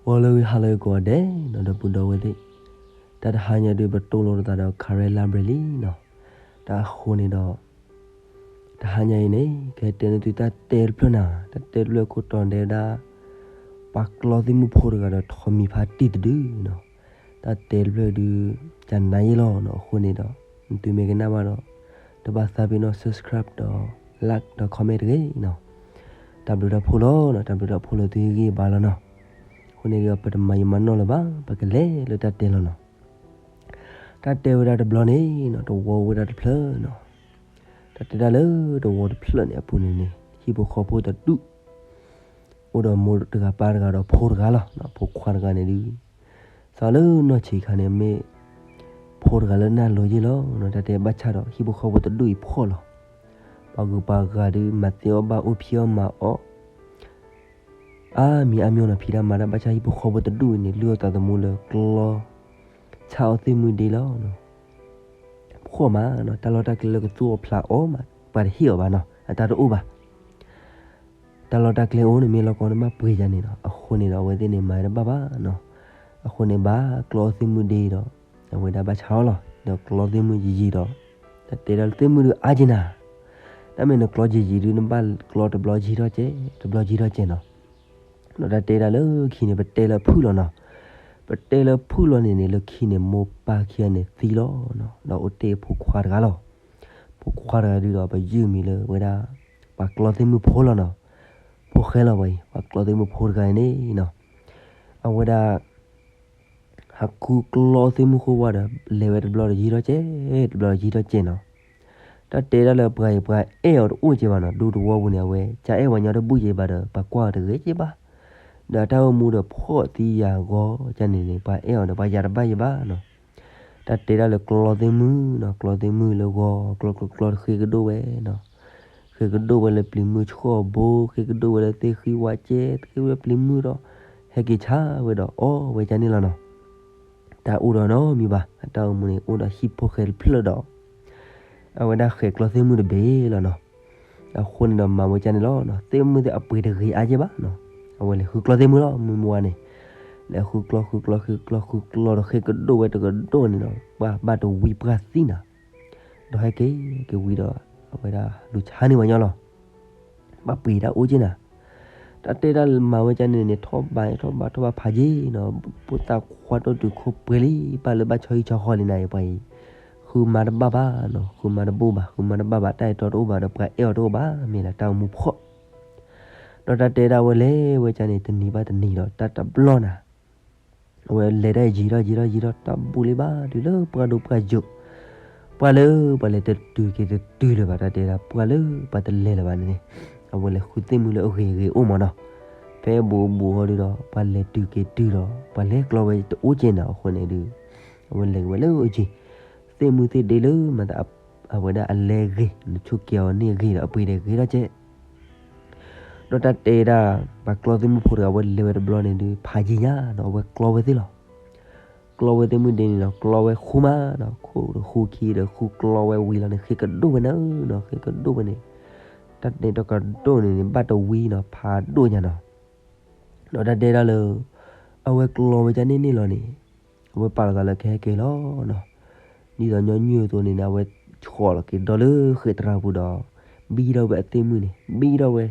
ဂီၤလၢအဂ့ၤ ဟါလၢအဂ့ၤကိးဂၤဒဲးနီၤ ဒီပုၢ်ဒီဝဲၢ်သ့ၣ်, တၢ်တဟါညါဒုး ပတိၢ်လိာ်သးဒီး Karen Library လံနီၤ. တၢ်အဃိန့ၣ်ဒီး တဟါညါအံၤန့ၣ် ကဟဲတဲန့ၢ်သုတၢ်တဲတဖျၢၣ်နၤ, တၢ်တဲတဖျၢၣ်အခိၣ်တီန့ၣ်တဲဝဲဒၣ် ပှၤကျီသ့ၣ်မုၣ်ဖိတဂၤဒီး ထိးမံၤဖါတံၢ်တဒုနီၤ. တၢ်တဲတဖျၢၣ်ဒုး ကနၤယ့ၢ်လီၤနီၤ. အဃိန့ၣ်ဒီး နသုမ့ၢ်ကနၣ်ဘၣ်ဒီး တဘၣ်သးပ့ၤနီၣ် subscribe ဒီး like ဒီး comment တဂ့ၤနီၤ. တၢ်ဘျုးတၢ်ဖှိၣ်လီၤနီၤ, တၢ်ဘျုးတၢ်ဖှိၣ်လၢသုဟ့ၣ်ဂံၢ်ဘါလီၤနီၤ. အဃိန့ၣ်ဒီး ပတမၤယံာ်မၤနီၢ်လၢၤဘၣ်, ပကလဲၤလၢတၢ်တဲလီၤနီၤ. တၢ်တဲဝဲဒၣ်တဘျီန့ၣ်နီၤ တဝီအိၣ်ဝဲဒၣ်တဖျၢၣ်နီၤ. တၢ်တဲဒၣ်လၢတဝီတဖျၢၣ်န့ၣ်အပူၤန့ၣ်န့ၣ် ဟံၣ်ဖိဃီဖိတဒူၣ် အိၣ်ဒီးမိၢ်တဂၤပၢ်တဂၤဒီးဖိတဂၤလီၤ. ဖိခွါတဂၤန့ၣ်ဒုး စးလၢနီၢ်ဆံးခါန့ၣ် မ့ၢ်ဖိတဂၤလၢနၢ်လိၤယ့ၢ်လီၤနီၤ. တၢ်တဲဘၣ်ဆၣ်ဒီး ဟံၣ်ဖိဃီဖိတဒူၣ်အံၤဖှီၣ်လီၤ. ပှၤဂုၤပှၤဂၤဒုး မၤသ့အီၣ်ဘၣ် အိၣ်ဖံးအီၣ်မၤအီၣ် အါမံၤအါမံၤနီၤ, ဖံးတၢ်မၤတၢ်ဘၣ်ဆၣ် ဟံၣ်ဖိဃီဖိတဒူၣ်အံၤန့ၣ် လုၢ်အီၣ်သးသမူလၢကျီ ဆါအီၣ်သ့ၣ်မုၢ်ဒ့လီၤ. ဖှီၣ်မးနီၤ, တၢ်လီၢ်တၢ်ကျဲလၢကသူၣ်အီၣ်ဖျးအီၣ်မး ပှၤတဟ့ၣ်အီၤဘၣ်နီၤ, အတၢ်တအိၣ်ဘၣ်. တၢ်လီၢ်တၢ်ကျဲအိၣ်န့ၣ် မ့ၢ်လီၢ်ကီန့ၣ် ဘၣ်ပှ့ၤယါန့ၣ်နီၤ. အဃိန့ၣ်ဒီး အဝဲသ့ၣ်န့ၣ် မၤတဘၣ်ဘၣ်နီၤ. အဃိန့ၣ် ဘၣ်ကျီအီၣ်သ့ၣ်မုၢ်ဒ့ဒီး အဝဲဒၣ်ဘၣ်ဆါအီၣ်လီၤ. ဒီးကျီသ့ၣ်မုၢ်ယံာ်ယံာ်ဒီး တၢ်တဲဒၣ်လၢသ့ၣ်မုၢ်ဒုးအါက့ၤနၤ, တၢ်မ့ၢ်နကျီယံာ်ယံာ်ဒုး နဘၣ်ကျီတဘျီယံာ်ထီၣ်ကဲး တဘျီယံာ်ထီၣ်ကဲးနီၤ. ဒီးတၢ်တဲဒၣ်လၢခံန့ၣ် ပတဲလၢဖုၣ်လီၤနီၤ. ပတဲလၢဖုၣ်လီၤန့ၣ်န့ၣ် လၢခံန့ၣ် မိၢ်ပၢ်ခံဂၤန့ၣ်သံလီၤနီၤ. ဒီးအိၣ်တ့ၢ်ဖိခွါတဂၤလီၤ. ဖိခွါတဂၤဒုးဒီး ပယုၢ်မံၤလၢဝဲဒၣ် ပှၤကျီသ့ၣ်မုၢ်ဖိလီၤနီၤ. ဖိၣ်ဃဲလီၤပှၤအံၤ ပှၤကျီသ့ၣ်မုၢ်ဖိတဂၤအံၤန့ၣ်နီၤ. အဝဲဒၣ် ဟးဃုကျီသ့ၣ်မုၢ်ဃိဝဲဒီး လဲၤဝဲတဘျီဒီးယံာ်ထီၣ်ကဲး တဘျီဒီးယံာ်ထီၣ်ကဲးနီၤ. တၢ်တဲဒၣ်လၢပှၤအံၤ ပှၤအဲၣ်အီၤတအိၣ်ကဲးဘၣ်နီၤ. ဒူသဝီပူၤန့ၣ် အဝဲ ကအဲၣ်ပှၤညီတဘူၣ်ကဲးဘၣ်ဒီး ပှၤကွၢ်အီၤတဂ့ၤကဲးဘၣ်. ဒီးတၢ်အိၣ်မူဒီးဖှီၣ်သံယာ်ဂီၤကန့ၣ်န့ၣ် ပှၤအဲၣ်အီၤဒီး ပှၤယၤတဘၣ်ကဲးဘၣ်နီၤ. တၢ်တဲဒၣ်လၢကျီသ့ၣ်မုၢ်နီၤ, ကျီသ့ၣ်မုၢ်လၢဂီၤ ကျီကျီကျီ တဃ့ကဒိၣ်ဝဲနီၤ. ဃ့ကဒိၣ်ဝဲလၢပျံၤမုၢ်ဆှီၣ်ဘိ, ဃ့ကဒိၣ်ဝဲလၢသ့ၣ်ဃံဝါကဲး, ဃ့ဝဲပျံၤမုၢ်ဒီး ဟဲက့ၤဆါဝဲဒီးအီၣ်ဝဲကန့ၣ်လီၤနီၤ. တၢ်အိၣ်ဒီးနီတမံၤဘၣ်, အတၢ်အိၣ်မူန့ၣ် အိၣ်ဒီးဟံၣ်ဖိဃဲတဖျၢၣ်ဒီး အဝဲဒၣ်ဃဲးကျီသ့ၣ်မုၢ်တဘ့ၣ်လီၤနီၤ. အဃိန့ၣ်ဒီးမၤဝဲကန့ၣ်လီၤနီၤ, သ့ၣ်မုၢ်သ့ၣ်အပှ့ၤတဂ့ၤအါကဲဘၣ်နီၤ. အဝဲလဲၤဃုကျီသ့ၣ်မုၢ်လီၤ, မုၢ်မုၢ်ဝါန့ၣ် လဲၤဃုကျီ ဃုကျီ ဃုကျီ ဃုကျီဒီး ဃ့ကဒိၣ်ဝဲတကဒိၣ်န့ၣ်ဒီး ပှၤဘၣ်တဝံပှၢ်သံနီၤ. ဒီးဟဲက့ၤက့ၤဝံၤဒီး အဝဲဒၣ်လူၤဆါန့ၢ်ပှၤညီလီၤ. ဘၣ်ပှ့ၤတၢ်အိၣ်က့ၤနၤ. တၢ်တဲဒၣ်မၤဝဲကန့ၣ်န့ၣ် ထီၣ်ဘးထီၣ်ဘးထီၣ်ဘးဖးယံာ်နီၤ, ဖိသၣ်ခွါတိၢ်တုၤခိၣ်ပှဲၤလံ, ဘၣ်လၢဘၣ်ဆီဟံၣ်ဆီဃီလံနၤအံၤ ပှၤအံၤ ဃုမါတဘၣ်ဘၣ်နီၤ, ဃုမါတဘၣ်ဘၣ်, ဃုမါတဘၣ်ဘၣ်, တၢ်အဲၣ်တီတအိၣ်ဘၣ်ဒီး ပှၤအဲၣ်အီၤတအိၣ်ဘၣ်, မ့ၢ်လၢတၢ်အိၣ်မူဖှီၣ်. ဒီးတၢ်တဲဒၣ်ဝဲလဲၤဝဲကန့ၣ် တနံၤဘၣ်တနံၤဒီး တၢ်တဘျီနၤ အဝဲလဲၤတၢ်ယံာ်ထီၣ်ယံာ်ထီၣ်ယံာ်ထီၣ် တၢ်ဘူးလံဘၣ်ဒုးလၢပှၢ်ဒိၣ်ပှၢ်ယိာ်, ပှၢ်လၢပှၤလဲၤတတုၤက့ၤတတုၤလၢၤဘၣ်, တၢ်တဲဒၣ် ပှၢ်လၢပှၤတလဲၤလၢၤဘၣ်န့ၣ်န့ၣ်, အဝဲလဲၤဃုသ့ၣ်မုၢ်လၢအဂ့ၤဂ့ၤအိၣ်မးနီၤ. ဖဲအဘူးအဘူးဟီဒုးဒီး ပှၤလဲၤတုၤက့ၤတုၤဒီး ပှၤလဲၤကျီဝဲတအိၣ်က့ၤနၤအဃိန့ၣ်ဒုး အဝဲလဲၤက့ၤဝဲလၢအအိၣ်က့ၤ, သ့ၣ်မုၢ်သ့ၣ်ဒ့လၢမၤသး အဝဲဒၣ်အလဲဂ့ၤ နဆိၣ်က့ၤအီၤန့ၢ်ဂ့ၤဒီး အပှ့ၤဒီးဂ့ၤထီၣ်ကဲး ဒီးတၢ်တဲဒၣ် ပှၤကျီသ့ၣ်မုၢ်ဖိတဂၤ အဝဲလဲၤဝဲတဘျီန့ၣ်ဒုး ဖးယံာ်ညါဒီး အဝဲကျီဝဲသ့ၣ်လီၤ. ကျီဝဲသ့ၣ်မုၢ်ဒ့န့ၣ်ဒီး ကျီဝဲဃုမးဒီး ခိၣ်ဒီးဃုခံဒီး ဃုကျီဝဲဝံၤလီၤန့ၣ် ဃ့ကဒိၣ်ဝဲနၤဧၢနီၤ, ဃ့ကဒိၣ်ဝဲန့ၣ် တၢ်န့ၣ်တကဒိၣ်န့ၣ်န့ၣ် ဘၣ်တဝံနီၤ, ဖးဒိၣ်ညါနီၤ. ဒီးတၢ်တဲဒၣ်လၢ အဝဲကျီဝဲကန့ၣ်န့ၣ်လီၤန့ၣ် အဝဲပာ်လီၤသးလၢကဟဲက့ၤလီၤနီၤ. ဒ်သိးညီနုၢ်အသိးန့ၣ်န့ၣ် အဝဲဆီၣ်လီၤက့ၤဒီလၢဃဲးတရၢ်ပူၤဒီး ဘံထီၣ်ဝဲအသ့ၣ်မုၢ်န့ၣ် ဘံထီၣ်ဝဲ,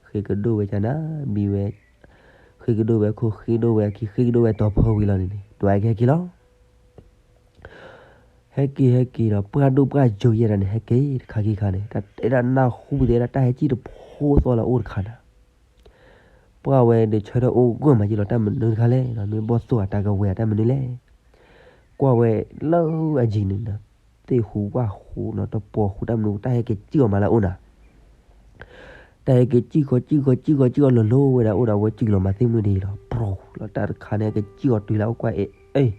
ဃ့ကဒိၣ်ဝဲကနၤ, ဘံဝဲ, ဃ့ကဒိၣ်ဝဲခိၣ် ဃ့ကဒိၣ်ဝဲအခံ ဃ့ကဒိၣ်ဝဲတီၤဖီဝံၤလီၤန့ၣ်န့ၣ် ဒွးကဟဲက့ၤလီၤ. ဟဲက့ၤဟဲက့ၤဒီး ပှၢ်ဒိၣ်ပှၢ်ယိာ်ယဲဒၣ်န့ၣ် ဟဲက့ၤတခါခံခါန့ၣ် တၢ်တဲဒၣ်နၢ်ဟူပူၤသ့ၣ်ဒၣ် တၢ်ဟဲကံၣ်တဖိသီလၢအအိၣ်တခါနၤ. ပှၢ်ဝဲဒီးဆၢထၢၣ်အိၣ်ဂၢၢ်မးက့ၤလီၤ တၢ်မနုၤတခါလဲၣ်, မ့ၢ်ဘီၣ်သိၣ်အတၢ်ကဝဲၤတၢ်မနုၤလဲၣ်. ကွၢ်ဝဲလၢအယံၤန့ၣ်နၤ သ့ၣ်ဟူဝၣ်ဟူနီၤ တပီၤဟူတၢ်မနုၤ တၢ်ဟဲက့ၤကံၣ်အီၤမးလၢအအိၣ်နၤ. တၢ်ဟဲက့ၤကံၣ်ဃီကံၣ်ဃီကံၣ်ဃီကံၣ်အီၤလီၤလိၤဝဲဒၣ်အိၣ်ဒီး အဝဲစူၢ်လီၤမၤသ့ၣ်မုၢ်ဒ့လီၤ ပြီၤလီၤ တၢ်တခါန့ၣ် ဟဲက့ၤကံၣ်အီၤတုၤလၢအအိၣ်ကွၢ် အ့ၣ် အ့ၣ်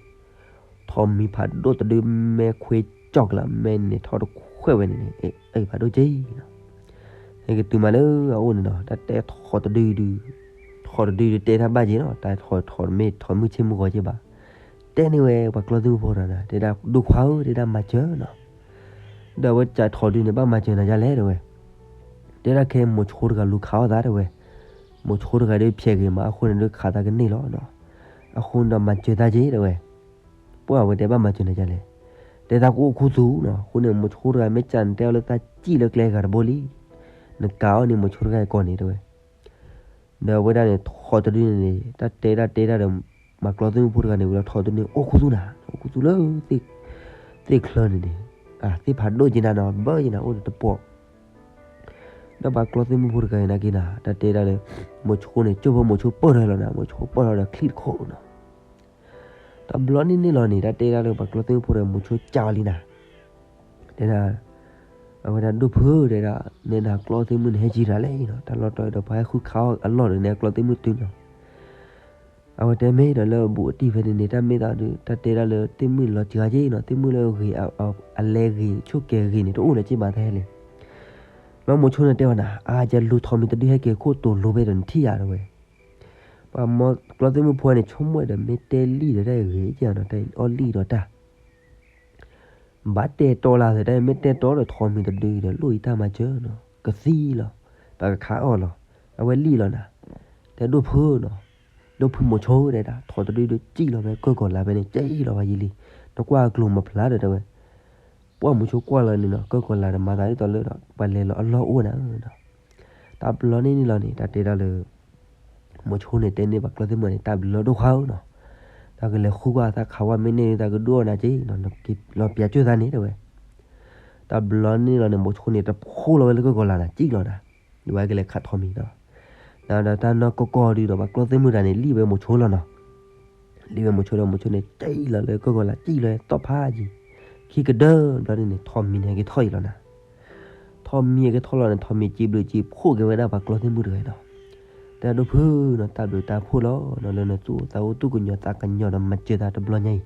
ထိးမံၤဖးဒိၣ်တဒု မဲခွ့ကၠီၣ်ကလး မဲန့ၣ်ထီၣ်တခွဲးဝဲန့ၣ်န့ၣ် အ့ၣ် အ့ၣ် ဖးဒိၣ်က့ၤနီၤ. ဟဲက့ၤတုၤမးလၢအအိၣ်န့ၣ်နီၤ တၢ်တဲထိးတဒုဒု ထိးတဒုဒုတဲတၢ်ဘၣ်က့ၤနီၤ တၢ်ထိးထိးမ့ၢ်ထိးမုၢ်ဆ့ၣ်မုၢ်ဂီၤက့ၤဘၣ်. တဲန့ၢ်ဝဲပှၤကျီသ့ၣ်မုၢ်ဖိတဂၤန့ၣ် တဲဒၣ်ဒိၣ်ခွါဧၢ တဲဒၣ်မၤစၢၤနီၤ. ဒီးအဝဲစးထိးဒုန့ၣ် ဘၣ်မၤစၢၤနၤဒ်လဲၣ်တဲဝဲ. တဲဒၣ်ခဲမိၤဆိတဂၤလူၤခးအီၣ်သးတဲဝဲ. မိၤဆိတဂၤဒီးဖျဲးဂ့ၤမးအဃိန့ၣ်ဒီးခးသးကန့ၢ်လီၤနီၤ. အဃိန့ၣ်ဒီးမၤစၢၤသးက့ၤ တဲဝဲ. ပှၢ်ဝဲတဲဘၣ်မၤစၢၤနၤဒ်လဲၣ်, တဲသးကအိၣ်ခူသူၣ်နီၤ. အဃိန့ၣ် မိၤဆိတဂၤ မ့ၢ်ကးနတဲအီၤလၢသးစံၣ်လၢကျဲဂၤတဘိလံ, နကးအီၤန့ၣ် မိၤဆိတဂၤအံၤကိးန့ၣ် တဲဝဲ. ဒီးအဝဲဒၣ်န့ၣ် ထိးတဒုန့ၣ်န့ၣ် တၢ်တဲတၢ်တဲတၢ်ဒီး ပှၤကျီသ့ၣ်မုၣ်ဖိတဂၤန့ၣ် ဝံၤလီၤထိးတဒုန့ၣ် အိၣ်ခူသူၣ်နၤ, အိၣ်ခူသူၣ်လၢ သ့ၣ်ချၢန့ၣ်န့ၣ်, သ့ၣ်ဖးဒိၣ်က့နၤနီၤ ဘၢက့နၤ အိၣ်ဒီးတပီၤ. ဒီးပှၤကျီသ့ၣ်မုၣ်ဖိတဂၤအံၤနာ်က့နၤ တၢ်တဲဒၣ်လၢ မိၤဆိန့ၣ် ကၠိၢ်ဖိမိၤဆိပၢၢ်ထီၣ်လီၤနၤ, မိၤဆိပၢၢ်ထီၣ်ဒီးချံၣ်တခိၣ်နီၤ. တဘျီန့ၣ်န့ၣ်လီၤန့ၣ် တၢ်တဲဒၣ်လၢပှၤကျီသ့ၣ်မုၣ်ဖိတဂၤ မိၤဆိကးအီၤလံနၤ, တဲဒၣ်, အဝဲဒၣ်ဒိၣ်ဖုတဲဒၣ်, နဲနၤကျီသ့ၣ်မုၣ်န့ၣ် ဟဲကံၤတၢ်လဲၣ်နီၤ, တၢ်လီၢ်တီအံၤဒီး ပှၤဟဲဃုခးအီၤအလီၢ်ဒီး နဲကျီသ့ၣ်မုၣ်တုၤနီၤ. အဝဲတဲမ့ၢ်ဒီးလၢဘူးအတံၢ်ဖဲန့ၣ်န့ၣ် တၢ်မ့ၢ်သးဒုး တၢ်တဲဒၣ်လၢသ့ၣ်မုၣ်လီၤစှၤက့နီၤ, သ့ၣ်မုၣ်လၢအဂ့ၤ အလဲၤဂ့ၤ ဆိၣ်ကဲၤဂ့ၤန့ၣ် တအိၣ်လၢၤက့ဘၣ်တဟဲလဲၣ်. လီၤမိၤဆိန့ၣ်တဲဝဲနၤ, အါ ယလူၤထိးမံၤတဒုဟဲက့ၤခိၣ်တိၤလိၤဖဲဒီးနထံၣ်ယၤတဲဝဲ. ပှၤကျီသ့ၣ်မုၣ်ဖိန့ၣ် ဆိကမိၣ်ဒီး မ့ၢ်တဲလံဒီးတၢ်ဂ့ၤကနီၤ, တၢ်အီၣ်လံဒီးတၢ် ဘၣ်တဲတီလၢ်သ့ၣ်တၢ် မ့ၢ်တဲတီဒီးထိးမံၤတဒုဒီး လိၣ်အံၤတၢ်မၤစၢၤနီၤ, ကသံလီၤ, ပကခးအီၣ်လီၤ, အဝဲလံလီၤနၤ, တဲဒိၣ်ဖုနီၤ, ဒိၣ်ဖုမိၤဆိတဲဒၣ် ထိးတဒုဒုးစံၣ်လီၤဖဲကၢၢ်ကီၤလၤဖဲန့ၣ် စံၣ်လီၤဖဲယံၤလံ, နကွၢ်ကျိၤမၤဖျါဒီးတဲဝဲ, ပှၢ်မိၤဆိကွၢ်လီၤန့ၣ်နီၤ ကၢၢ်ကီၤလၤဒီးမၤသးဒ်သိးလၢဒီး ပှၤလဲၤလီၤအလီၢ်အိၣ်နၤနီၤ. တၢ်ဘျီန့ၣ်န့ၣ်လီၤန့ၣ် တၢ်တဲဒၣ်လၢ မိၤဆိန့ၣ်တဲန့ၢ်ပှၤကျီသ့ၣ်မုၣ်န့ၣ် တၢ်ဘျုးလီၤဒိၣ်ခွါဧၢနီၤ, တၢ်ကလဲၤဃုကွၢ်သးခးဝဲမ့ၢ်န့ၢ်သးကဒုးအီၣ်နၤက့နီၤ, လီၤပၠးကၢၢ်သးန့ၣ်တဲဝဲ. တၢ်ဘျီန့ၣ်လီၤန့ၣ် မိၤဆိန့ၣ် တဖိလီၤဝဲလၢကၢၢ်ကီၤလၤနၤ စံၣ်လီၤနၤ, ဒ်ဝဲကလဲၤခးထိးမံၤနီၤ. ဒီးတၢ်နီၢ်ကီၢ်ကီၢ်ဒုးဒီး ပှၤကျီသ့ၣ်မုၣ်တဂၤန့ၣ် လံၣ်ဝဲမိၤဆိလီၤနီၤ. လံၣ်ဝဲမိၤဆိဒီး မိၤဆိန့ၣ် စံၣ်လီၤလၢကၢၢ်ကီၤလၤ စံၣ်လီၤသီၣ်ဖးယံၤ, ခံကဒၢဘျီန့ၣ်န့ၣ် ထိးမံၤန့ၣ်ဟဲက့ၤထီၣ်အံၤလီၤနၤ. ထိးမံၤဟဲက့ၤထီၣ်လီၤန့ၣ် ထိးမံၤစံးဘျုးစံးဖှိၣ်က့ၤဝဲဒၣ်ပှၤကျီသ့ၣ်မုၣ်တဂၤနီၤ. တဲဒၣ်ဒိၣ်ဖုနီၤ တၢ်ဘျုးတၢ်ဖှိၣ်လီၤနီၤ လၢနသူၣ်သးအိၣ်သူၣ်ကညီၤသးကညီၤဒီးမၤစၢၤသးတဘျီညါအံၤ,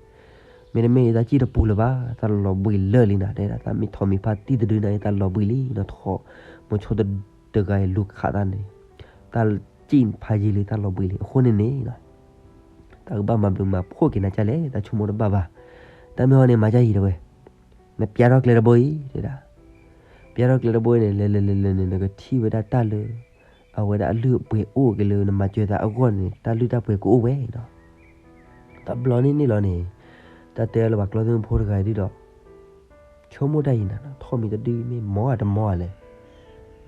မ့တမ့ၢ်အံၤသးစံၣ်တပူၤလၢၤဘၣ်, သးလီၤဘှံးလၢာ်လံနၤ တဲဒၣ် သးမ့ၢ်ထိးမံၤဖးတံၢ်တဒုန့ၣ် သးလီၤဘှံးလံနီၤ, ထိးမိၤဆိတဂၤအံၤလူၤခးသးန့ၣ်, သးစံၣ်ဖးယံၤလံ သးလီၤဘှံးလံ အဃိန့ၣ်န့ၣ် တၢ်ကဘၣ်မၤဘျုးမၤဖှိၣ်က့ၤနၤဒ်လဲၣ် တၢ်ဆိကမိၣ်တဘၣ်ဘၣ်. တၢ်မ့ၢ်ဟီန့ၣ် မၤဒ်အံၤတဲဝဲ, နပျးထီၣ်ကျဲတဘိအံၤ တဲဒၣ်, ပျးထီၣ်ကျဲတဘိအံၤန့ၣ် လဲၤလဲၤလဲၤလဲၤန့ၣ် နကထံၣ်ဝဲဒၣ်တၢ်လၢ အဝဲဒၣ်အလုၢ်အပှ့ၤအိၣ်က့ၤလၢနမၤစၢၤသးအဂီၢ်န့ၣ် တၢ်လုၢ်တၢ်ပှ့ၤကအိၣ်ဝဲနီၤ. တၢ်ဘျီန့ၣ်န့ၣ်လီၤန့ၣ် တၢ်တဲလၢပှၤကျီသ့ၣ်မုၣ်ဖိတဂၤအံၤဒုးဒီး ဆိကမိၣ်တၢ်အံၤနၤနီၤ ထိးမံၤတဒုမ့ၢ်မီၤဧါတမီၤဧါလဲၣ်.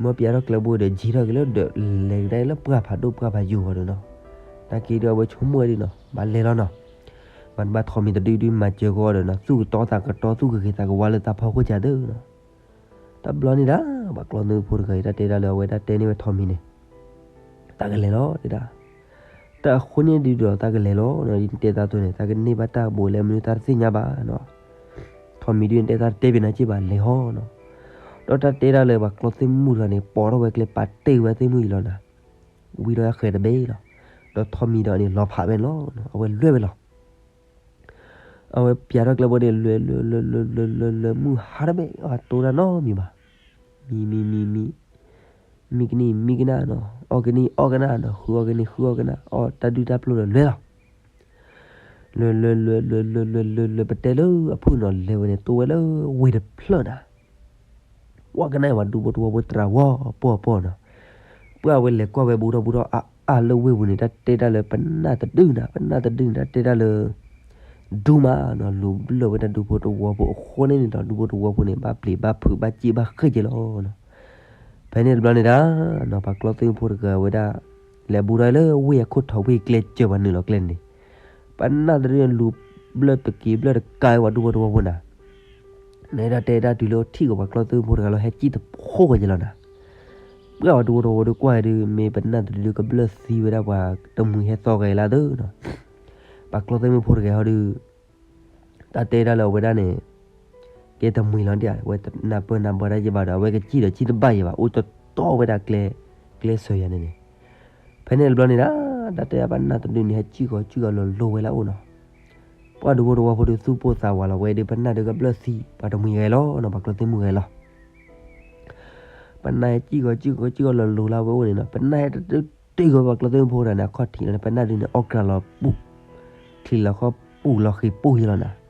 မ့ၢ်ပျးထီၣ်ကျဲဘိဒီး ယံၤထီၣ်က့ၤလၢဒီး လဲၤကဒါလၢပှၢ်ဖးဒိၣ်ပှၢ်ဖးယိာ်ဂီၤဒီးနီၤ. နာ်က့ဒီးအဝဲဆိကမိၣ်ဝဲဒၣ်နီၤ ဘၣ်လဲၤလီၤနီၤ. ဘၣ်တဘၣ်ထိးမံၤတဒုဒုမၤစၢၤဂီၢ်ဒီးနီၤ သူၣ်ကတီၤသးကတီၤ သူၣ်ကဂ့ၤသးကဝါလၢသးဖီခိၣ်ကၢ်သၢနီၤ. တၢ်ဘျီန့ၣ်ဒၣ် ပှၤကျီသ့ၣ်မုၣ်ဖိတဂၤအံၤ တၢ်တဲဒၣ်လၢအဝဲဒၣ်တဲန့ၢ်ဝဲထိးမံၤန့ၣ် တၢ်ကလဲၤလီၤတဲဒၣ်. တၢ်အဃိန့ၣ်ဒုးဒီးတၢ်ကလဲၤလီၤနီၤ ယတဲသးသိးန့ၣ် တၢ်ကန့ၢ်ဘၣ်တၢ်ဘိးလဲၣ်မနုၤတၢ်တသ့ၣ်ညါဘၣ်နီၤ. ထိးမံၤဒုးန့ၣ် တဲသးတတဲဘၣ်နၤက့ဘၣ်လဲၤဟီနီၤ. ဒီးတၢ်တဲဒၣ်လၢပှၤကျီသ့ၣ်မုၣ်တဂၤန့ၣ် ပိာ်ထီၣ်ဝဲကျဲ ပာ်တ့ၢ်ဝဲသ့ၣ်မုၣ်အံၤလီၤနၤ. ဝံၤဒီးအဃဲၤတဘ့ၣ်လီၤ. ဒီးထိးမံၤဒီးန့ၣ် လီၤဖးဝဲန့ၣ်လီၤ. အဝဲလွဲၢ်ဝဲလီၤ. အဝဲပျးထီၣ်ကျဲဘိန့ၣ် လွဲၢ်လွဲၢ်လွဲၢ်လွဲၢ်လွဲၢ်လွဲၢ်မုၢ်ဟါတဘ့ၣ် အတိၢ်တၢ်နီတမံၤဘၣ်. မံမံမံမံ မံကနံၣ်မံကနၣ်နီၤ အီၣ်ကနံၣ်အီၣ်ကနၣ်နီၤ ဃုအီၣ်ကနံၣ်ဃုအီၣ်ကနၣ် အီၣ်တၢ်ဒုၣ်တၢ်ပျိၢ်ဒီးလွဲၢ်လီၤ. လွဲၢ်လွဲၢ်လွဲၢ်လွဲၢ်လွဲၢ်လွဲၢ်လွဲၢ် ပတဲလၢအဖုၣ်နီၤ လဲၤဝဲန့ၣ် တိၢ်ဝဲလၢဝ့ၢ်တဖျၢၣ်နၤ. ဝီကနၣ်အံၤ ပှၤဒူဖိတဝီဖိတြၤဝီပီၢ်ပီၢ်နီၤ. ပှၢ်ဝဲလဲၤကွၢ်ဝဲဘူးထီၣ်ဘူးထီၣ်အါအါလၢဝ့ၢ်ပူၤန့ၣ် တၢ်တဲတၢ်လၢပနၢ်တဒုနီၤ ပနၢ်တဒုန့ၣ် တၢ်တဲတၢ်လၢ ဒူမးနီၤ လူၤဘျၢၣ်ဝဲဒၣ်ဒူဖိတဝီဖိအဃိန့ၣ်န့ၣ်ဒီး ဒူဖိတဝီဖိန့ၣ် ဘၣ်ပျံၤဘၣ်ဖုးဘၣ်စံၣ်ဘၣ်ဃ့ၢ်က့ၤလီၤနီၤ. ဖဲန့ၣ်တဘျီန့ၣ်ဒၣ်နီၤ ပှၤကျီသ့ၣ်ဖိတဂၤဝဲဒၣ် လဲၤဘူးထီၣ်လၢဝ့ၢ်အခိၣ်ထီၣ်ဝ့ၢ်ကျဲစၢၤပှၤနုာ်လီၤကျဲန့ၣ် ပနၢ်တဒုန့ၣ် လူၤဘျၢၣ်တက့ၤဘျၢၣ်တကးဝဲပှၤဒူဖိတဝီဖိနၤ. န့ၣ်ဒၣ်တဲဒၣ်တုၤလၢထံၣ်ကီးပှၤကျီသ့ၣ်ဖိတဂၤလီၤ ဟဲစံၣ်တဖိဃီက့ၤလီၤနၤ. ပှၢ်ပှၤဒူဖိတဝီဖိဒုးကွၢ်ဒုး မ့ၢ်ပနၢ်တဒုဒုးကဘျၢၣ်သံဝဲဒၣ်ပှၤတမှံၤဟဲသီဂဲၤလၢသၢနီၤ. ပှၤကျီသ့ၣ်မုၣ်ဖိတဂၤဟီဒုး တၢ်တဲဒၣ်လၢအဝဲဒၣ်န့ၣ် ကဲတမှံၤလီၤဒ် အဝဲနၢ်ပၢၢ်နၢ်ဘၣ်တၢ်ယံၤဘၣ်ဒီး အဝဲကစံၣ်ဒီးစံၣ်တဘၣ်ယံၤဘၣ် အိၣ်တတီဝဲဒၣ်ကျဲ ကျဲစၢၤယၤန့ၣ်န့ၣ်. ဖဲန့ၣ်တဘျီန့ၣ်ဒၣ် တၢ်တဲပနၢ်တဒုန့ၣ် ဟဲစံၣ်ဂီၤစံၣ်ဂီၤလီၤလိၤဝဲလၢအအိၣ်နီၤ. ပှၢ်ဒူဖိတဝီဖိဒုးသူၣ်ပိၢ်သးဝးလီၤဝဲဒုး ပနၢ်ဒုးကဘျၢၣ်သံ ပှၤတမှံၤဂဲၤလီၤနီၤ ပှၤကျီသ့ၣ်မုၣ်ဂဲၤလီၤ. ပနၢ်ဟဲစံၣ်ဂီၤစံၣ်ဂီၤစံၣ်ဂီၤလီၤလိၤလၢဝဲအိၣ်န့ၣ်နီၤ ပနၢ်ဟဲတဒုတ့ၢ်ဂီၤပှၤကျီသ့ၣ်မုၣ်ဖိတဂၤန့ၣ် အခီၣ်ထံးလီၤန့ၣ် ပနၢ်ဒုးန့ၣ် အီၣ်ကြၢးလီၤပူၤ ချံးလီၤခီပူၤလီၤဃံးပူၤယံၤလီၤနၤ.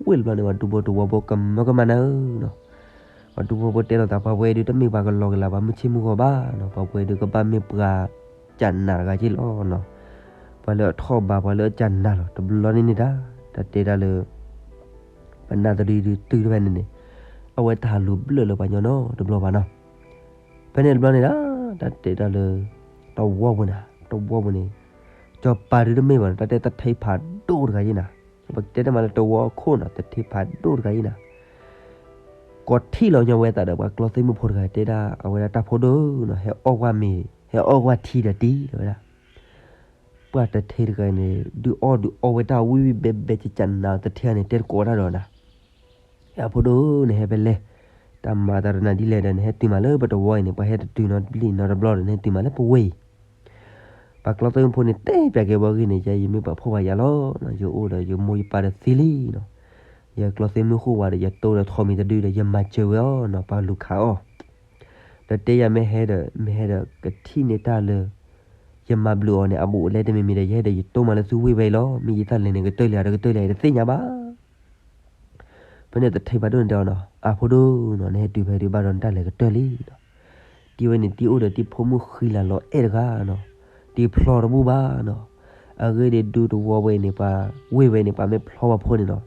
ဝ့ၢ်တဘျီန့ၣ် ပှၤဒူဖိတဝီဖိကမၢကမၣ်နၤဧၢနီၤ. ပှၤဒူဖိဖိတဲလိာ်သး ပှၤဝဲဒုးတမ့ၢ်ပှၤကလီၤက့ၤလၢၤ ပှၤမုၢ်ဆ့ၣ်မုၢ်ဂီၤဘၣ်နီၤ ပှၤဝဲဒုးကဘၣ်မ့ၢ်ပှၤကနးတဂၤက့ၤလီၤနီၤ. ပှၤလၢအထီၣ်ဘး ပှၤလၢအကနၤလီၤ တဘျီန့ၣ်န့ၣ်ဒၣ် တၢ်တဲဒၣ်လၢ ပနၢ်တဒုဒုတုၤတဖဲန့ၣ်န့ၣ် အဝဲတၢ်ဟးလူၤဘျၢၣ်လၢပှၤညီနီတဘျီဘၣ်နီၤ. ဖဲန့ၣ်တဘျီန့ၣ်ဒၣ် တၢ်တဲဒၣ်လၢ တဝီပူၤန့ၣ် တဝီပူၤန့ၣ် ကၠီၤပၤဒုတမ့ၢ်ဘၣ်နီၤ တၢ်တဲသထ့ဖးဒိၣ်တဂၤယ့ၢ်နၤ, ပကတဲတမးလၢတဝီခိၣ်နီၤ သထ့ဖးဒိၣ်တဂၤယ့ၢ်နၤ ကိးထံၣ်လီၤညီဝဲသးဒီး ပှၤကျီသ့ၣ်မုၢ်ဖိတဂၤတဲဒၣ် အဝဲဒၣ်တၢ်ဖိဒိၣ်နီၤ ဟဲအီၣ်ကွၢ်မ့ၤ ဟဲအီၣ်ကွၢ်ထံဒီးတံၤ တဲဝဲဒၣ် ပှၤသထ့တဂၤန့ၣ် ဒုးအီၣ်ဒုးအီဝဲတၢ်ဝံၣ်ဝံၣ်ဘဲဘဲကကနၤ သထ့န့ၣ် တဲတကိးတၢ်ဒီးနၤ အဖိဒိၣ် နဟဲဖဲလဲၣ်, တၢ်မၤတၢ်တနၤဒ်လဲၣ်ဒီး နဟဲတုၤမးလၢပတဝီအံၤန့ၣ် ပှၤဟဲတတုၤနီတဘျီနီတဘျီဒီး နဟဲတုၤမးလၢပဝဲအံၤ, ပှၤကျီသ့ၣ်မုၢ်ဖိန့ၣ် တဲပၠးက့ၤဝဲအဂ့ၢ်န့ၣ် ယဲယမ့ၢ်ပှၤဖှီၣ်ပှၤယာ်လီၤ, ယအိၣ်ဒီးယမိၢ်ယပၢ်ဒီးသံလံနီၤ, ယကျီသ့ၣ်မုၢ်ဃိဝဲဒီး ယတိဒီးထိးမံၤတဒုဒီး ယမၤစၢၤဝဲအီၤနီၤ ပှၤလူၤခးအီၤ, ဒီးတဲယၤမ့ၢ်ဟဲဒီး မ့ၢ်ဟဲဒီးကထံၣ်န့ၢ်တၢ်လၢ ယမၤဘျုးအီၤန့ၣ် အဘူးအလဲတမံၤမံၤဒီး ယဟဲဒီးယတိမးလၢသုဝ့ၢ်ဝဲအံၤလီၤ, မ့ၢ်ယတၢ်လဲၤန့ၣ်ကတၢၢ်လံဧါ တကတၢၢ်လံဧါ ယတသ့ၣ်ညါဘၣ် ဖဲန့ၣ်သထ့ဖးဒိၣ်န့ၣ်တဲအီၤနီၤ, အဖိဒိၣ်နီၤ နဟဲတုၤဖဲဒုးဘၣ်ဒီးနတၢ်လဲၤကတၢၢ်လံနီၤ, တံၤဝဲန့ၣ် တံၤအိၣ်ဒီးတံၤဖိမုၣ်ဃံလၤလီၤအဲၣ်တဂၤနီၤ, တံၤဖျီတဘူၣ်ဘၣ်နီၤ, အဂ့ၢ်ဒ်ဒူတဝီဝဲန့ၣ် ပှၤဝ့ၢ်ဝဲန့ၣ် ပှၤမ့ၢ်ဖျီပှၤဖိန့ၣ်နီၤ,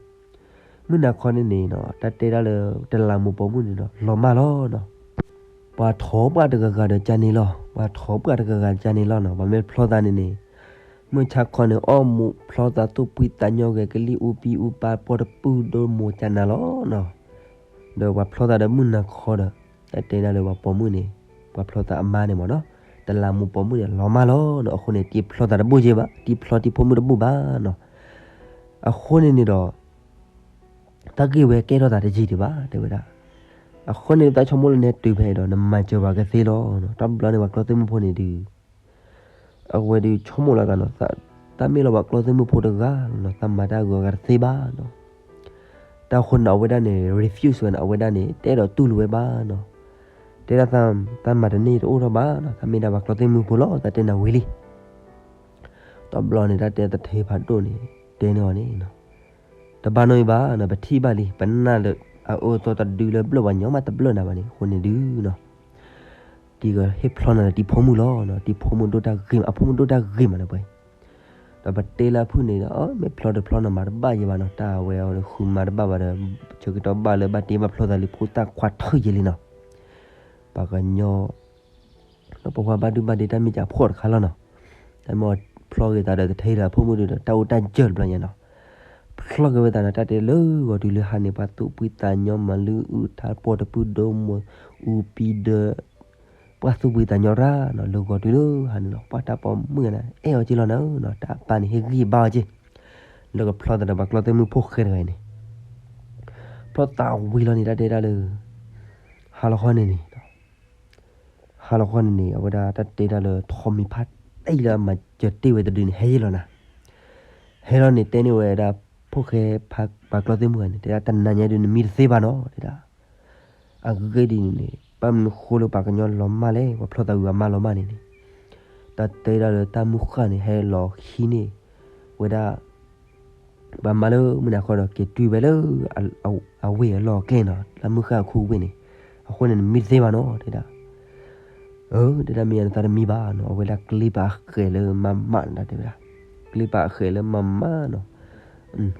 မုၢ်နၤခီန့ၣ်န့ၣ်နီၤ တၢ်တဲဒၣ်လၢ တလးမူးပိာ်မုၣ်န့ၣ်နီၤ လီၤမၢ်လီၤနီၤ, ပှၤထိးပှၢ်တဂၤဂၤဒီးကန့ၣ်လီၤ, ပှၤထိးပှၢ်တဂၤဂၤကန့ၣ်လီၤနီၤ, ပှၤမ့ၢ်ဖျီသးန့ၣ်န့ၣ် မုၢ်ဆါခီန့ၣ် အီၣ်မူးဖျီသးသူၣ်ဖှံသးညီဂဲၤကလံၣ်အူပံအူပၢ်ပီၢ်တပုၢ်ဒိၣ်မိၢ်ကနၤလီၤနီၤ, ဒီးပှၤဖျီသးဒီးမုၢ်နၤခီဒီး တၢ်တဲဒၣ်လၢပှၤပိာ်မုၣ်န့ၣ် ပှၤဖျီသးအမါန့ၣ်မ့ၢ်နီၤ, တလးမူးပိာ်မုၣ်န့ၣ် လီၤမၢ်လီၤနီၤ, အဃိန့ၣ် တံၤဖျီသးတဘူၣ်က့ဘၣ်, တံၤဖျီတံၤဖိမုၣ်တဘူၣ်ဘၣ်နီၤ, အဃိန့ၣ်န့ၣ်ဒီး တၢ်ဂ့ၢ်ဝဲကဲထီၣ်သးတယံာ်ဒံးဘၣ် တဲဝဲဒၣ်, အဃိန့ၣ် သးဆိကမိၣ်လၢနဟဲတုၤဖဲအံၤဒီး နမၤစၢၤပှၤကသ့လီၤနီၤ, တဘျီန့ၣ်ပှၤကျီသ့ၣ်မုၢ်ဖိန့ၣ်ဒုး အဝဲဒုးဆိကမိၣ်လီၤသးနီၤ, သးမ့ၢ်လီၤပှၤကျီသ့ၣ်မုၢ်ဖိတဂၤနီၤ, သးမၤတၢ်ဂုၤအဂၤတသ့ဘၣ်နီၤ, တၢ်ဃိန့ၣ် အဝဲဒၣ်န့ၣ် refuse ဝဲနီၤ, အဝဲဒၣ်န့ၣ် တအဲၣ်ဒိးတူၢ်လိာ်ဝဲဘၣ်နီၤ, တဲဒၣ် သးမၤတန့ၢ်တအိၣ်ထီၣ်ဘၣ်နီၤ, သးမ့ၢ်ဒၣ်ပှၤကျီသ့ၣ်မုၢ်ဖိလီၤ, သးတဲနၤဝံၤလံ တဘျီန့ၣ် တၢ်တဲသထ့ဖးဒိၣ်န့ၣ် တဲန့ၢ်အီၤန့ၣ်နီၤ, တဘၣ်နီတမံၤဘၣ်နီၤ, ပထံၣ်ဘၣ်လံ, ပနၢ်လၢအအၢအသီတဒုလၢဘျၢၣ်ပှၤညီမးတဘျၢၣ်နၤဘၣ်န့ၣ်, အဃိန့ၣ်ဒုးနီၤ, တံၤကဟ့ၣ်ဖျီနၤဒီးတံၤဖိမုၣ်လီၤနီၤ, တံၤဖိမုၣ်ဒိၣ်တၢ်ဂ့ၤမး, အဖိမုၣ်ဒိၣ်တၢ်ဂ့ၤမးနီၤပှၤအံၤ, ဒီးပတဲလၢအဖုၣ်န့ၣ်ဒီး မ့ၢ်ဖျီတဖျီနီၤ မၤတဘၣ်ယဲဘၣ်နီၤ, တၢ်အဝဲအီၤဒီးဃုမၤတဘၣ်ဘၣ်ဒီး ဆၢကတီၢ်ဘၣ်လၢဘၣ်တ့ဘၣ်ဖျီသးလံ ဖိသၣ်ခွါထၢၣ်ယဲလံနီၤ, ပှၤကညီ ဒီးပှၤဘၣ်ဒုဘၣ်ဒ့တၢ်မ့ၢ်ကဖှီၣ်တခါလီၤနီၤ, တၢ်မ့ၢ်ဖျီက့ၤသးဒီးသထ့ဒီးအဖိမုၣ်ဒုဒီး တၢ်အိၣ်တၢ်ယၢၢ်တဘျီညါနီၤ, ဖျီက့ၤဝဲသးဒီး တၢ်တဲလၢဂီၤတုၤလၢဟါန့ၣ် ပှၤသူၣ်ဖှံသးညီမၤလုၢ်အုၣ်ထါပီၢ်တပုၢ်ဒိၣ်မိၢ်အူပံဒီး ပှၤသူၣ်ဖှံသးညီရၣ်နီၤ, လၢဂီၤတုၤလၢဟါန့ၣ်လီၤ, ပှၤတၢ်ပိာ်မုၣ်န့ၣ် အဲၣ်အီၤက့လီၤနၤဧၢနီၤ, တၢ်အပၢ်န့ၣ် ဟ့ၣ်ဂံၢ်ဘါအီၤက့, လၢကဖျီသးဒီးပှၤကျီသ့ၣ်မုၢ်ဖိဃဲတဂၤအံၤန့ၣ်, ဖျီသးဝံၤလီၤန့ၣ် တၢ်တဲဒၣ်လၢ ဟါလီၤခီန့ၣ်န့ၣ် ဟါလီၤခီန့ၣ်န့ၣ် အဝဲဒၣ်တၢ်တဲဒၣ်လၢ ထိးမံၤဖါတံၢ်လၢအမၤစၢၤတ့ၢ်ဝဲတဒုန့ၣ် ဟဲယဲလီၤနၤ, ဟဲလီၤန့ၣ် တဲန့ၢ်ဝဲဒၣ် ဖိၣ်ဃဲပှၤကျီသ့ၣ်မုၢ်ဂၤန့ၣ် တဲဒၣ် တနၤညါဒုးနမံတသ့ဘၣ်နီၤ တဲဒၣ်, အဂ့ၢ်ဒ်အံၤန့ၣ် ဘၣ်မနုၤဃိလၢပှၤကညီလီၤမၢ်လဲၣ်, ပှၤဖျီသးဝံၤအမါလီၤမၢ်န့ၣ်န့ၣ်, တၢ်တဲဒၣ်လၢတၢ်မုၢ်ဃၢ်န့ၣ် ဟဲလီၤဟံးန့ၢ်ဝဲဒၣ် ပှၤမါလၢမုၢ်နၤခီဒီး က့ၤတုၤဝဲလၢ အဝ့ၢ်အလီၢ်အကျဲနီၤ, လၢမုၢ်ဃၢ်အခူအဝ့ၢ်န့ၣ်, အဃိန့ၣ် နမံတသ့ဘၣ်နီၤ တဲဒၣ်, အၢ တဲဒၣ် မ့ၢ်ယၤနသးတမံဘၣ်နီၤ, အဝဲဒၣ်ကျ့ပာ်အဃဲးလၢမၤမးနီၤ တဲဝဲဒၣ်, ကျ့ပာ်အဃဲးလၢမၤမးနီၤ,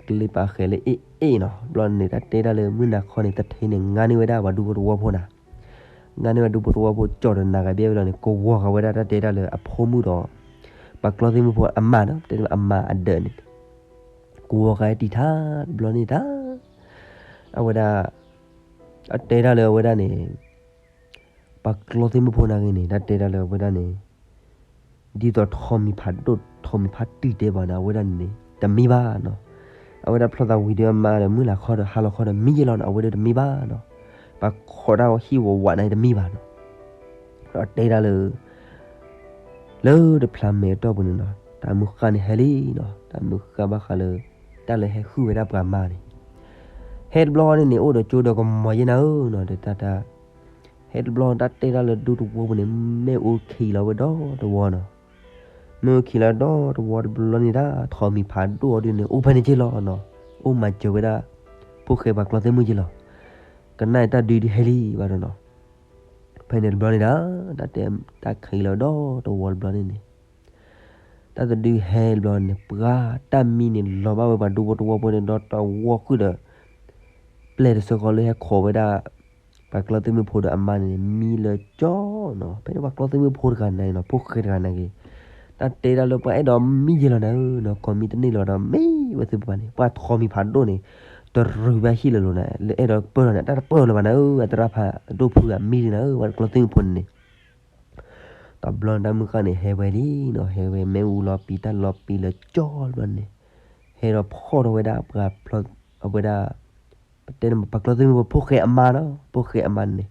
ကျ့ပာ်အဃဲးလၢအ့ၣ်အ့ၣ်နီၤ, ဘျီန့ၣ် တၢ်တဲဒၣ်လၢမုၢ်နၤခီန့ၣ် သထ့န့ၣ် ငါန့ၢ်ဝဲဒၣ်ပှၤဒူဖိတဝီဖိနီၤ ငါန့ၢ်ဝဲဒူဖိတဝီဖိ ကၠီၣ်ဒီးနၤဂၤဘၣ်ဝဲလီၤန့ၣ် ကဝီၤဃာ်ဝဲဒၣ်တၢ်တဲဒၣ်လၢအဖိမုၣ်ဒီး ပှၤကျီသ့ၣ်မုၢ်ဖိအမါနီၤ တဲလၢအမါအဒၢးန့ၣ် ကဝီၤဃာ်ဝဲတံၢ်ထါတဘျီန့ၣ်တၢ် အဝဲဒၣ် အတဲဒၣ်လၢအဝဲဒၣ်န့ၣ် ပှၤကျီသ့ၣ်မုၢ်ဖိန့ၣ်ဂ့ၤန့ၣ် တၢ်တဲဒၣ်လၢအဝဲဒၣ်န့ၣ် ဒ်သိးထိးမံၤဖးဒိၣ် ထိးမံၤဖါတံၢ်တဲဘၣ်န့ၣ် အဝဲဒၣ်န့ၣ်န့ၣ် တမံဘၣ်နီၤ. အဝဲဒၣ်ဖျီသးဝံၤဒီးအမါဒီး မုၢ်လၢ်ခီဒီး ဟါလီၤခီဒီး မံယဲလီၤနီၤ အဝဲဒၣ်တမံဘၣ်နီၤ. ပှၤခိးတၢ်ဟံၣ်ဝးဝးန့ၣ်တမံဘၣ်နီၤ. ဒီးတဲဒၣ်လၢ လၢတဖျါမဲာ်အတီၢ်ပူၤန့ၣ်နီၤ တၢ်မုၢ်ဃၢ်န့ၣ်ဟဲလံနီၤ. တၢ်မုၢ်ဃၢ်ဘၣ်ဃးလၢ တၢ်လၢဟဲဟုၣ်ဝဲဒၣ်ပှၤမါန့ၣ် ဟဲတဘျီန့ၣ်န့ၣ် အိၣ်ဒီးကၠိဒီးကမီၤယဲနၤဧၢနီၤ ဒီးတၢ်တၢ် ဟဲတဘျီ တၢ်တဲဒၣ်လၢဒူသဝီပူၤန့ၣ် မ့ၣ်အူခံးလီၤဝဲဒီတဝီနီၤ. မ့ၣ်အူခံးလီၤဒီတဝီတဘျီန့ၣ်ဒၣ် ထိးမံၤဖးဒိၣ်အီၤဒုန့ၣ် အိၣ်ဖဲန့ၣ်က့လီၤနီၤ. အိၣ်မၤစၢၤဝဲဒၣ် ဖိၣ်ဃဲပှၤကျီသ့ၣ်မုၣ်က့လီၤ. ကနၣ်အံၤတၢ်ဒုဒုးဟဲလံဘၣ်ဒီးနီၤ. ဖဲန့ၣ်တဘျီန့ၣ်ဒၣ် တၢ်တဲတၢ်ခံးလီၤဒီတဝီတဘျီန့ၣ်န့ၣ် တၢ်တဒုဟဲဘျီန့ၣ် ပှၤတၢ်မံန့ၣ်လီၤဘၣ်ဝဲပှၤဒူဖိတဝီဖိန့ၣ်ဒီးတဝီဃုာ်ဒီး ပျဲၢ်တဆၢဃီလၢဟဲခိးဝဲဒၣ် ပှၤကျီသ့ၣ်မုၢ်ဖိဒီးအမါန့ၣ် မံလၢကၠီနီၤ. ဖဲန့ၣ်ပှၤကျီသ့ၣ်မုၢ်ဖိတဂၤန့ၣ်နီၤ ဖိၣ်ဃဲတဂၤန့ၣ်ဂ့ၤ တၢ်တဲဒၣ်လၢပှၤအဲၣ်ဒိးမံယဲလီၤနၤဧၢနီၤ ကိးမံတန့ၢ်လီၤဒီးမ့ၢ်ဝဲသ့ၣ်တဖၣ်န့ၣ် ပှၤထိးမံၤဖးဒိၣ်န့ၣ် တရူးဘၣ်ဟံၣ်လၢၤလီၤနၤ လၢအဲၣ်ဒိးပၢၢ်ထီၣ်န့ၣ် တၢ်တပၢၢ်လၢၤဘၣ်နၤဧၢ အတရၣ်ဖးဒိၣ်ဖုအမံလံနၤဧၢ ပှၤကျီသ့ၣ်မုၢ်ဖိန့ၣ်န့ၣ် တဘျီန့ၣ်တၢ်မုၢ်ဃၢ်န့ၣ် ဟဲဝဲလံနီၤ ဟဲဝဲမ့ၣ်အူလီၤပံၤတၢ်လီၤပံၤလၢကၠီဘျီန့ၣ် ဟဲဒီးဖီၣ်ထီၣ်ဝဲဒၣ်ပှၤဖျီ အဝဲဒၣ် ပတဲန့ၣ် ပှၤကျီသ့ၣ်မုၢ်ဖိ ဖိၣ်ဃဲအမါနီၤ ဖိၣ်ဃဲအမါန့ၣ်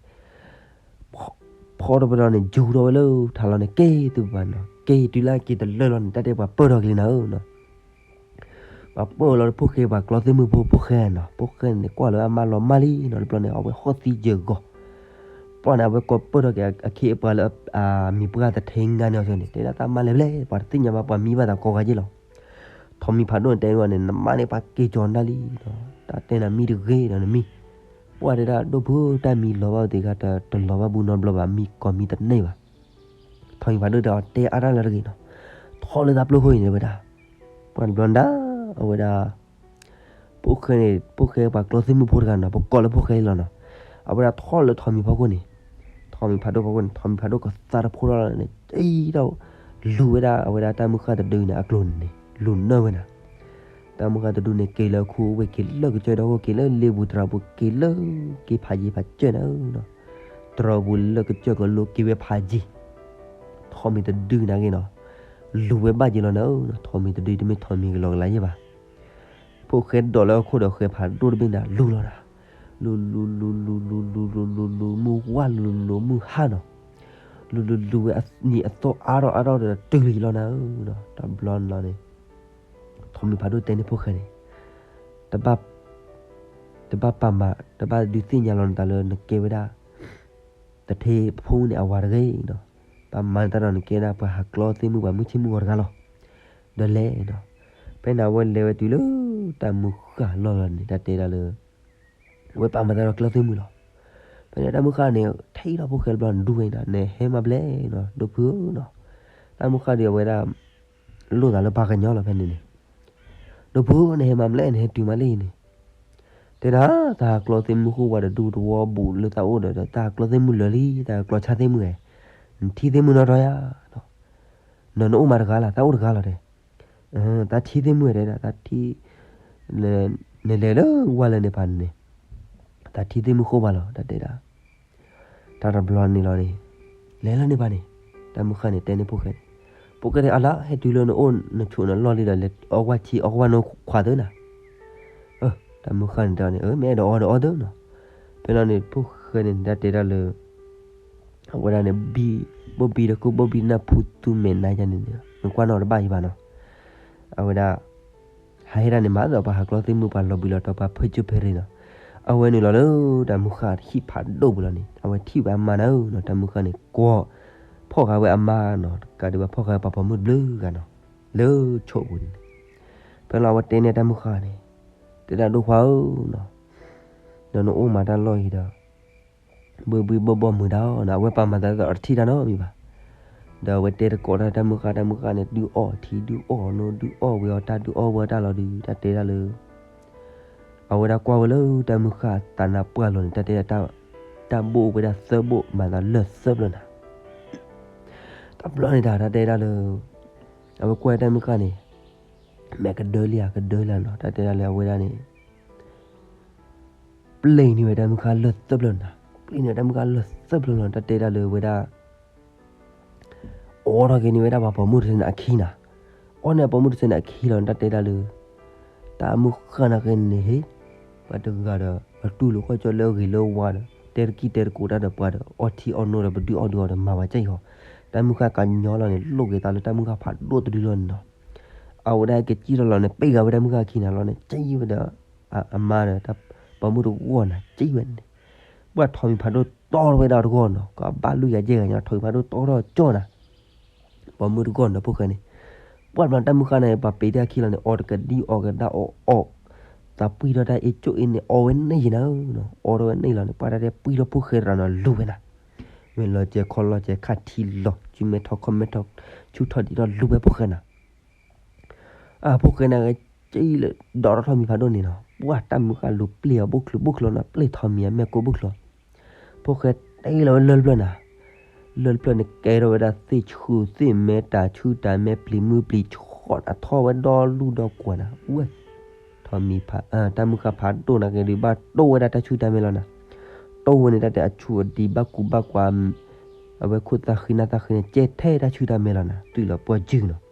ဖီၣ်ထီၣ်ဝဲလီၤန့ၣ် ယူၤထီၣ်ဝဲလၢထးလီၤန့ၣ် က့ၤသုဘၣ်နီၤ က့ၤတုၤလၢက့ၤတလၢလီၤန့ၣ် တၢ်တဲပှၤပၢၢ်ထီၣ်က့ၤလံနၤဧၢနီၤ ပှၤပၢၢ်လီၤတဖိၣ်ဃဲ ပှၤကျီသ့ၣ်မုၢ်ဖိ ဖိၣ်ဃဲနီၤ ဖိၣ်ဃဲန့ၣ် ကွၢ်လၢအမါလီၤမၢ်လံနီၤ တဘျီန့ၣ် အဝဲဟီၣ်သံယဲၢ်ဂီၤ ပှၢ်န့ၣ် အဝဲကိးပၢၢ်ထီၣ်က့ၤအခ့အပှၤလၢ အမံၤပှၢ်တထံငါန့ၣ်အီၤန့ၣ် တဲဒၣ်တၢ်မါလဲၤဘျဲၣ် ပှၤတသ့ၣ်ညါဘၣ် ပှၤမံဘၣ်သးကိးဂၤယ့ၢ်လီၤ ထိးမံၤဖးဒိၣ်န့ၣ် တဲဝဲန့ၣ် နမါန့ၣ် ပှၤက့ၤကၠီနၤလံနီၤ တၢ်တဲနၤမံတဂ့ၤဒီးနမံ ပှၢ်တဲဒၣ် ဒိၣ်ဖု တၢ်မံလီၤဘၣ်ဝဲသ့ၣ်ခါ တလီၤဘၣ်ဘူးနီတဘျီဘၣ် မံကိးမံတန့ၢ်ဘၣ် ထိးမံၤဖးဒိၣ်တဲအီၤ တဲအါတၢ်လၢတဂ့ၤနီၤ ထီၣ်လၢတၢ်ပျိခိၣ်အံၤန့ၣ်ဝဲဒၣ် ပှၢ်တဘျီဒၣ် အဝဲဒၣ် ဖိၣ်ဃဲန့ၣ် ဖိၣ်ဃဲပှၤကျီသ့ၣ်မုၢ်ဖိတဂၤနီၤ ပကိးလၢဖိၣ်ဃဲလီၤနီၤ အဝဲဒၣ်ထီၣ်လၢထိးမံၤဖီခိၣ်န့ၣ် ထိးမံၤဖးဒိၣ်ဖီခိၣ်န့ၣ် ထိးမံၤဖးဒိၣ်ကသါတဖိထီၣ်လီၤန့ၣ် အံၤဒီး လူၤဝဲဒၣ်အဝဲဒၣ်တၢ်မုၢ်ဃၢ်တဒုန့ၣ် အကျိၤန့ၣ်န့ၣ် လူၤနၢ်ဝဲနၤ တၢ်မုၢ်ဃၢ်တဒုန့ၣ် က့ၤလၢအခူဝ့ၢ် က့ၤလၢကစၢၢ်ဒီခိၣ် က့ၤလၢလ့ပူၤတြီပူၤ က့ၤလၢ က့ၤဖးယံၤဖးစၢၢ်နၤဧၢနီၤ တြီပူၤလၢကစၢၢ်ကလိက့ၤဝဲဖးယံၤ ထိးမံၤတဒုန့ၣ်ဂ့ၤနီၤ လူၤဝဲဘၣ်ယံၤလီၤနၤဧၢနီၤ ထိးမံၤတဒုတမ့ၢ်ထိးမံၤကလီကလီယဲၢ်ဘၣ် ဖိၣ်ဃဲဒိးလၢအခိၣ်ဒီးဃဲဖးဒိၣ်တဘ့ၣ်န့ၣ် လူၤလီၤနၤ လူၤလူၤလူၤလူၤလူၤလူၤလူၤလူၤလူၤ မုၢ်ဝါလူၤလူၤမုၢ်ဟါနီၤ လူၤလူၤလူၤဝဲအနံၤအသီအါထီၣ်အါထီၣ်ဒီးတုၤလီၤယံၤလီၤနၤဧၢ တဘျီန့ၣ်လီၤန့ၣ် ထိးမံၤဖးဒိၣ်တဲန့ၢ်ဖိၣ်ဃဲန့ၣ် တဘၣ် တဘၣ်ပာ်မၤ တဘၣ်ဒုးသ့ၣ်ညါလီၤနသးလၢနကဲဝဲဒၣ် တထ့ဖိန့ၣ်အဝၤတဂ့ၤနီၤ ပာ်မၤနသးဒီးနကဲဒၣ်ပှၤဟးကျီသ့ၣ်မုၢ်ပှၤမုၢ်ဆ့ၣ်မုၢ်ဂီၤတဂၤလီၤ ဒီးလဲၤနီၤ ဖဲန့ၣ်အဝဲလဲၤဝဲတုၤလၢ တၢ်မုၢ်ဃၢ်လီၢ်လီၤန့ၣ် တၢ်တဲဒၣ်လၢ အဝဲပာ်မၤသးဒီးကျီသ့ၣ်မုၢ်လီၤ ဖဲန့ၣ်တၢ်မုၢ်ဃၢ်န့ၣ် ထံၣ်ဒီးဖိၣ်ဃဲတဘျီန့ၣ် ဒူဝဲနီၤ နဟဲမၤဘျဲၣ်နီၤ ဒိၣ်ဖုဧၢနီၤ တၢ်မုၢ်ဃၢ်ဒီးအဝဲဒၣ် လိၣ်သးလၢပှၤကညီလီၤဖဲန့ၣ်န့ၣ် ဒိၣ်ဖု နဟဲမၤဘျဲၣ် နဟဲတုၤမးလံန့ၣ် တဲဒၣ် တၢ်ဟးကျီသ့ၣ်မုၢ်ဃိဝဲဒီးဒူတဝီဘူးလၢတၢ်အိၣ်ဒီး တၢ်ဟးကျီသ့ၣ်မုၢ်လၢာ်လံ တၢ်ဟးကျီဆါသ့ၣ်မုၢ်ဧဲ နထံၣ်သ့ၣ်မုၢ်နီၢ်တီယၤ နအိၣ်မးတဂၤလၢ် တၢ်အိၣ်တဂၤလီၤတဲ တၢ်ထံၣ်သ့ၣ်မုၢ်ဧဲတဲဒၣ် တၢ်ထံၣ် နလဲၤလၢဝဲလၢန့ၣ်ဖးန့ၣ် တၢ်ထံၣ်သ့ၣ်မုၢ်ဃိဘၣ်လီၤ တၢ်တဲဒၣ် တၢ်တဘျီန့ၣ်လီၤန့ၣ် လဲၤလၢန့ၣ်ဖးန့ၣ် တၢ်မုၢ်ဃၢ်န့ၣ် တဲန့ၢ်ဖိၣ်ဃဲန့ၣ် ဖိၣ်ဃဲန့ၣ် အလၢ ဟဲတုၤလၢနအိၣ်နဆိးနလီၢ်လံဒီး လဲၤအီကွၢ်ထံအီကွၢ်နိခွးသၢနၤ တၢ်မုၢ်ဃၢ်န့ၣ်တဲန့ၣ် မ့ၢ်အဲၣ်ဒိးအီဒီးအီသၢနီၤ ဖဲလီၤန့ၣ် ဖိၣ်ဃဲန့ၣ် တၢ်တဲဒၣ်လၢ အဝဲဒၣ်န့ၣ် ဘိၣ်ဘံဒီးခိၣ်ဘိၣ်ဘံနၢ်ဖူသူမဲာ်နါယါန့ၣ် နကွၢ်နီၣ်တဘၣ်ယံၤဘၣ်နီၤ အဝဲဒၣ် ဟးဟဲဒၣ်န့ၣ်မးဒီးပှၤဟးကျီသ့ၣ်မုၢ်ပှၤလီၤဘှံးလီၤတီၤပှၤဖၢစၢၢ်ဖဲရ့နီၤ အဝဲန့ၣ်လီၤလၢတၢ်မုၢ်ဃၢ်ဟံၣ်ဖးဒိၣ်ပူၤလီၤန့ၣ် အဝဲထံၣ်ဝဲအမါနၤဧၢနီၤ တၢ်မုၢ်ဃၢ်န့ၣ် ကွီၢ်ဖီၣ်ဃာ်ဝဲအမါနီၤ တကးဒံးဘၣ်ဖီၣ်ဃာ်ဝဲပှၤပိာ်မုၣ်တဘျုးဂၤနီၤ လၢဆိးပူၤန့ၣ် ဖဲလီၤအဝဲတဲန့ၢ်တၢ်မုၢ်ဃၢ်န့ၣ် တဲဒၣ်ဒိၣ်ခွါဧၢနီၤ ဒီးနအိၣ်မးတၢ်လီၢ်အံၤဒီး ဘိၣ်ဘံၣ်ဘီၣ်ဘီၣ်မုာ်ဒၣ်အီၤနီၤ အဝဲပာ်မၤသးဒီးအီၤတထံၣ်တၢ်နီတမံၤဘၣ် ဒီးအဝဲတဲတကိးတၢ်တၢ်မုၢ်ဃၢ် တၢ်မုၢ်ဃၢ်န့ၣ် ဒုးအီၣ်ထံဒုးအီၣ်နိဒုးအီၣ်ဝဲအီၤတၢ်ဒုးအီၣ်ဝဲအီၤတၢ်လီၤဒုး တၢ်တဲဒၣ်လၢ အဝဲဒၣ်ကွၢ်ဝဲလၢတၢ်မုၢ်ဃၢ်သးနါပှၢ်လီၤန့ၣ် တၢ်တဲဒၣ် တၢ်ဘိၣ်ဝဲဒၣ်သၢဘိၣ်မၤသးလၢာ်သၢဖျၢၣ်နၤ တဘျီန့ၣ်တၢ်တၢ်တဲဒၣ်လၢ အဝဲကွၢ်တၢ်မုၢ်ဃၢ်န့ၣ် မ့ၢ်ကဒၢလံဧါ ကဒၢလံနီၤ တၢ်တဲဒၣ်လၢအဝဲဒၣ်န့ၣ် ပျ့ၤန့ၢ်ဝဲတၢ်မုၢ်ဃၢ်လၢာ်သၢဖျၢၣ်နၤ ပျ့ၤန့ၢ်တၢ်မုၢ်ဃၢ်လၢာ်သၢဖျၢၣ်လီၤ တၢ်တဲဒၣ်လၢအဝဲဒၣ် အိးထီၣ်က့ၤန့ၢ်ဝဲဒၣ်ပှၤပိာ်မုၣ်တစဲးန့ၣ်အခံနၤ အိၣ်န့ၢ်အပိာ်မုၣ်တစဲးန့ၣ်အခံလီၤ တၢ်တဲဒၣ်လၢ တၢ်မုၢ်ဃၢ်နာ်က့န့ၣ် ဟ့ၣ် ပှၤတဂၤဒီး အတူၢ်လိာ်ခီၣ်ကၠီလၢအဂ့ၤလၢဝါဒီး တဲတကံၢ်တဲတကိးတၢ်ဒီးပှၤဒီး အီထံအီနိဒီးပဒုးအီၣ်ဒုးအီဒီးမၤဝဲကၠဲၢ်ဟီ တၢ်မုၢ်ဃၢ်ကညီလီၤန့ၣ် လိၣ်က့ၤသးလၢတၢ်မုၢ်ဃၢ်ဖးဒိၣ်တဒုလီၤန့ၣ်နီၤ အဝဲဒၣ်ကစံၣ်ထီၣ်လီၤန့ၣ် ပ့ၢ်ဂၤဝဲတၢ်မုၢ်ဃၢ်အခံနၤလီၤန့ၣ် ကၠံဝဲဒီး အမါဒီး တၢ်ပိာ်မုၣ်တဂီၢ်နၤ ကၠံဝဲန့ၣ် ပှၤထိးမံၤဖးဒိၣ်တီထီၣ်ဝဲဒၣ်တဂီၢ်နီၤ ကဘၣ်လွံၢ်ဂၤယဲၢ်ဂၤညါ ထိးမံၤဖးဒိၣ်တီထီၣ်ကၠီနၤ ပိာ်မုၣ်တဂီၢ်နီၤ ဖိၣ်ဃဲန့ၣ် ပှၢ်ဘျီတၢ်မုၢ်ဃၢ်န့ၣ် ပှၤပ့ၤတၢ်ခံလီၤန့ၣ် အီတကဒံအီၣ်ကဒါအီၣ်အီၣ် သးပှံၢ်ထီၣ်တၢ်အ့ၣ်ကၠိၣ်အ့ၣ်န့ၣ် အီဝဲန့ၣ်ယံၤနၤဧၢနီၤ အီထီၣ်ဝဲန့ၣ်လီၤန့ၣ် ပှၢ်တၢ်တဲပှံၢ်ထီၣ်ဖိၣ်ဃဲတရၣ်နီၤ လူၤဝဲနၤ မ့ၢ်လီၤစဲးခီလီၤစဲးခါထံလီၤ စုမဲထီၣ်ခီၣ်မဲထီၣ် ဆူၣ်ထီၣ်ဒံးထီၣ်လူၤဝဲဖိၣ်ဃဲနၤ အဖိၣ်ဃဲန့ၣ်က့ၤလၢ ဒိးထီၣ်ထီၣ်မံၤဖးဒိၣ်န့ၣ်နီၤ, ပှၢ်တၢ်မုၢ်ဃၢ်လူၤပျ့ၤအီၤ ဘိၣ်ချုးဘိၣ်ချုးနီၤ, ပျ့ၤထီၣ်မံၤအမဲာ်ကိၢ်ဘိၣ်ချုး. ဖိၣ်ဃဲတဲလီၤဝဲလၢၢ်တဖျၢၣ်န့ၣ်, လၢၢ်တဖျၢၣ်န့ၣ်ကဲထီၣ်ဝဲဒၣ်သ့ၣ်ဆူၣ်သ့ၣ်မဲ တၢ်ဆူၣ်တၢ်မဲ ပျံၤမုၢ်ပျံၤဆှီၣ် အထီၣ်ဝဲဒီလူၢ်ဒီကွၢ်နၤ, ဝဲ ထီၣ်မံၤဖး တၢ်မုၢ်ဃၢ်ဖးဒိၣ်န့ၣ်က့ၤဒုး ဘၣ်တိၢ်ဝဲဒၣ်တၢ်ဆူၣ်တၢ်မဲလီၤနၤ. တိၢ်ဝဲန့ၣ် တၢ်တဲအဆူၣ်အဒံး ဘၣ်ကူဘၣ်ကွၢ် အဝဲခိၣ်သးဃံနၢ်သးဃံန့ၣ် ကဲထဲတၢ်ဆူၣ်တၢ်မဲလီၤနၤ, သွံၣ်လီၤပှီၢ်စုၢ်နီၤ.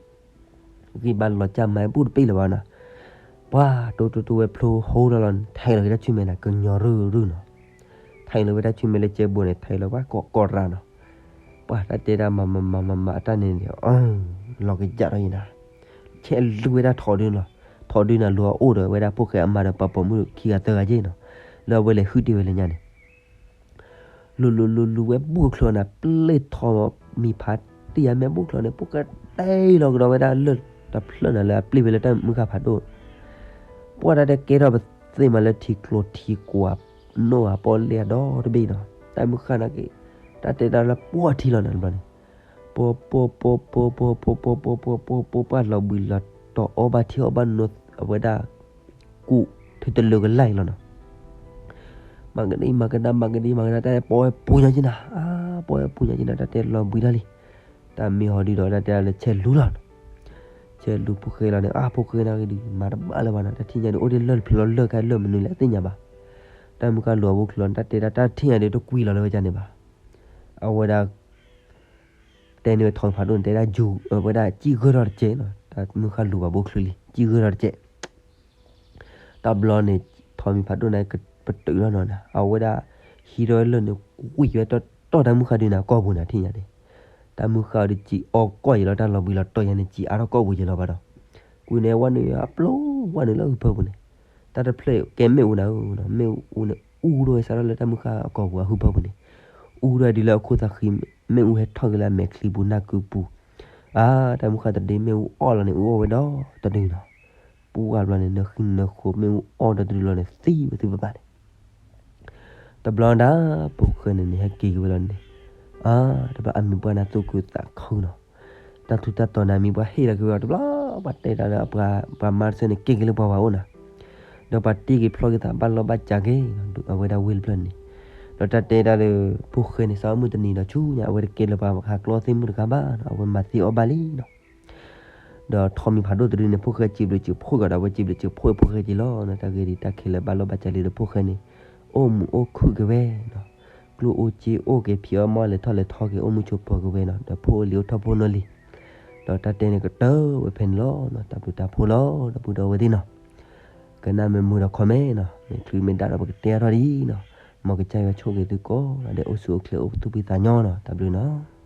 ဂံၢ်ဘါလီၤကၢ်မၤဘူၣ်တပ့ၢ်လၢၤဘၣ်နၤ. ပှၢ်တိတိတိဝဲဖျိဟိထီၣ်လီၤန့ၣ် ထဲးလီၤက့ၤတၢ်ဆူၣ်မဲနၤ ကညီရုၢ်ရုၢ်နီၤ. ထဲးလီၤဝဲတၢ်ဆူၣ်မဲလၢကဲဘိန့ၣ် ထဲးလီၤဝဲကိးကိးရၤနီၤ. ပှၢ်တၢ်တဲဒၣ်မၤမၤမၤမၤမၤအတၢ်န့ၣ်န့ၣ် လီၤကယၢ်ထီၣ်ယံၤနၤ. ဆဲးလူဝဲဒၣ်ထိးဒုနီၤ. ထိးဒုန့ၣ် လူၤအအိၣ်ဒီးဝဲဒၣ်ဖိၣ်ဃဲအမါဒီးပှၤပိာ်မုၣ်ခံဂၤသၢဂၤက့နီၤ, လၢအဝဲလဲၤဟုၣ်တ့ၢ်ဝဲလၢညါန့ၣ် လူၤလူၤလူၤလူၤဝဲဘိၣ်ချုးနၤ, ပျ့ၤထီၣ်မံၤဖးတံၢ်အမဲာ်ဘိၣ်ချုးန့ၣ် ဖိၣ်ဃဲတဲလီၤကဒီးဝဲဒၣ်လၢၢ်တဖျၢၣ်နၤ လၢအပျ့ၤဝဲလၢတၢ်မုၢ်ဃၢ်ဖးဒိၣ်. ပှၢ်တၢ်တဲကဲထီၣ်ပသ့ၣ်မးလၢထံကျိထံကွၢ် နိၣ်အပီၣ်လဲၣ်အဒီတဘ့ၣ်နီၤ. တၢ်မုၢ်ဃၢ်န့ၣ်က့ၤ တၢ်တဲဒၣ်လၢပှီၢ်ထံလီၤနၤတဘျီန့ၣ် ပှီၢ်ပှီၢ်ပှီၢ်ပှီၢ်ပှီၢ်ပှီၢ်ပှီၢ်ပှီၢ်ပှီၢ်ပှီၢ်ပှီၢ်ပှီၢ် လီၤဘှံးလီၤတီၤအီၣ်ဘၣ်ထံအီၣ်ဘၣ်နိအဝဲဒၣ် ကူးထံတလၢကလၢ်အံၤလီၤနီၤ. မၤကဒံမၤကဒါ မၤကဒံမၤကဒါ တၢ်တဲပီဝဲပူၤညီက့နၤ, အါ ပီဝဲပူၤညီက့နၤ တၢ်တဲလီၤဘှံးထီၣ်လံ. တၢ်မ့ၢ်ဟီဒုဒီး တၢ်တဲလၢဆဲးလူလီၤနီၤ. ဆဲးလူဖိၣ်ဃဲလီၤန့ၣ် အါ ဖိၣ်ဃဲန့ၣ်က့ၤဒုး မၤတဘၣ်လၢၤဘၣ်နီၤ. တၢ်ထံၣ်ညါဒုး အိၣ်ဒ်လၢၢ်တဖျၢၣ်လီၤ လၢၢ်ခါလၢၢ်မနုၤလဲၣ် အသ့ၣ်ညါဘၣ်. တၢ်မုၢ်ဃၢ်လူၤအဘိၣ်ချုးလီၤန့ၣ် တၢ်တဲဒၣ်တၢ်ထံၣ်ညါဒုး တကွံလီၤလၢဝဲကန့ၣ်ဘၣ်. အဝဲဒၣ် တဲန့ၢ်ဝဲထိးမံၤဖးဒိၣ်န့ၣ် တဲဒၣ်ယူၤ အဝဲဒၣ်စံၣ်ဂၢၢ်ထီၣ်တကဲးနီၤ, တၢ်မုၢ်ဃၢ်လူၤဘၣ်ဘိၣ်ချုးလံ စံၣ်ဂၢၢ်ထီၣ်တကဲး. တဘျီန့ၣ် ထိးမံၤဖးဒိၣ်န့ၣ် ပတုာ်လီၤနီၤနၤ, အဝဲဒၣ် ဟံးထီၣ်ဝဲလၢၢ်န့ၣ် ကွံာ်ဝဲတီၢ်တၢ်မုၢ်ဃၢ်ဒုးနၤ ကိာ်ပူၤနၤထံၣ်ညါန့ၣ်, တၢ်မုၢ်ဃၢ်အံၤဒုးစံးအီၣ်ကီၢ်ယံၤလီၤ တၢ်လီၤဘှံးလီၤတီၤယါန့ၣ် စံးအါထီၣ်ကိာ်ပူၤယံၤလီၤဘၣ်ဒီး, ကွံာ်န့ၣ်ဝဲနုာ်အပျိဝဲနုာ်လၢဟုဖၢပူၤန့ၣ်, တၢ်တဖျၢၣ်ကဲမ့ၣ်အူနၤဧၢ, မ့ၣ်အူန့ၣ် အူထီၣ်ဝဲစးထီၣ်လၢတၢ်မုၢ်ဃၢ်အကိာ်ပူၤအဟုဖၢပူၤန့ၣ်, အူထီၣ်ဝဲဒုးလၢအခိၣ်သးဃံ မ့ၣ်အူဟဲထီၣ်က့ၤလၢအမဲာ်ချံပူၤနၢ်ကုပူၤ, အါ တၢ်မုၢ်ဃၢ်တဒုမ့ၣ်အူအီၣ်လီၤန့ၣ် အူအီၣ်ဝဲဒီတဒုနီၤ, ပူၤဝဲဘျီန့ၣ် နဃံနဃိမ့ၣ်အူအီၣ်ဒီတဒုလီၤန့ၣ် သံဝဲသ့ၣ်ဘၣ်ဘၣ်န့ၣ် တဘျီဒၣ် ဖိၣ်ဃဲန့ၣ်န့ၣ် ဟဲက့ၤက့ၤဝဲလီၤန့ၣ်, အါ တဘျီအမံၤပှၢ်နၢ်သူၣ်ခုသးခုနီၤ, တၢ်ထူးတၢ်တီၤန့ၣ် အမံၤပှၢ်ဟ့ၣ်လီၤက့ၤဝဲဒီး တဘျီ ပှၤတဲတၢ်လၢ ပှၤမါတသ့န့ၣ် က့ၤက့ၤလၢပှၤဝၤအိၣ်နၤ, ဒီးပှၤတ့က့ၤဖျီက့ၤသးဘၣ်လီၢ်ဘၣ်စးက့ၤ, အဝဲဒၣ်ဝ့ၢ်တဖျၢၣ်န့ၣ်, ဒီးတၢ်တဲဒၣ်လၢ ဖိၣ်ဃဲန့ၣ် စးမုၢ်တနံၤဒီးဆူညါ အဝဲတကဲလၢပှၤဟးကျီသ့ၣ်မုၢ်တဂၤဘၣ်နီၤ, အဝဲမၤသ့အီၣ်ဘၣ်လံနီၤ ဒီးထိးမံၤဖးဒိၣ်တဒုန့ၣ် ဖိၣ်ဃဲစံးဘျုးစံးဖှိၣ်ကဒီး အဝဲစံးဘျုးစံးဖှိၣ်ဖိၣ်ဃဲက့ၤလီၤနီၤ, တၢ်ဂ့ၢ်ဒ်တၢ်ခဲလၢာ်ဘၣ်လီၢ်ဘၣ်စးလံဒီး ဖိၣ်ဃဲန့ၣ် အိၣ်မုာ်အိၣ်ခုၣ်က့ၤဝဲနီၤ, ကျိၣ်အိၣ်စ့အိၣ်က့ၤ ဖံးအီၣ်မၤအီၣ်လဲၤထီၣ်လဲၤထီက့ၤ အိၣ်မုာ်ဆိးပၢၤက့ၤဝဲနီၤ, ဒီးဖိအိၣ်လံၤအိၣ်ထီၣ်ဖိနီၢ်လံၤ, ဒီးတၢ်တဲန့ၣ်ကတၢၢ်ဝဲဖဲန့ၣ်လီၤနီၤ, တၢ်ဘျုးတၢ်ဖှိၣ်လီၤ ဒီပုၢ်ဒီဝဲၢ်သ့ၣ်နီၤ, ကနၣ်မ့ၢ်မုာ်ဒီး comment နီၤ, မ့ၢ်ချုးမ့ၢ်ဒၣ်ဒီးပကတဲထီၣ်ဒ်အံၤနီၤ, မ်ကစၢ်ယွၤဆိၣ်ဂ့ၤသုကိးဂၤဒဲး အိၣ်ဆူၣ်အိၣ်ချ့အိၣ်သူၣ်ဖှံသးညီနီၤ, တၢ်ဘျုးနီၤ.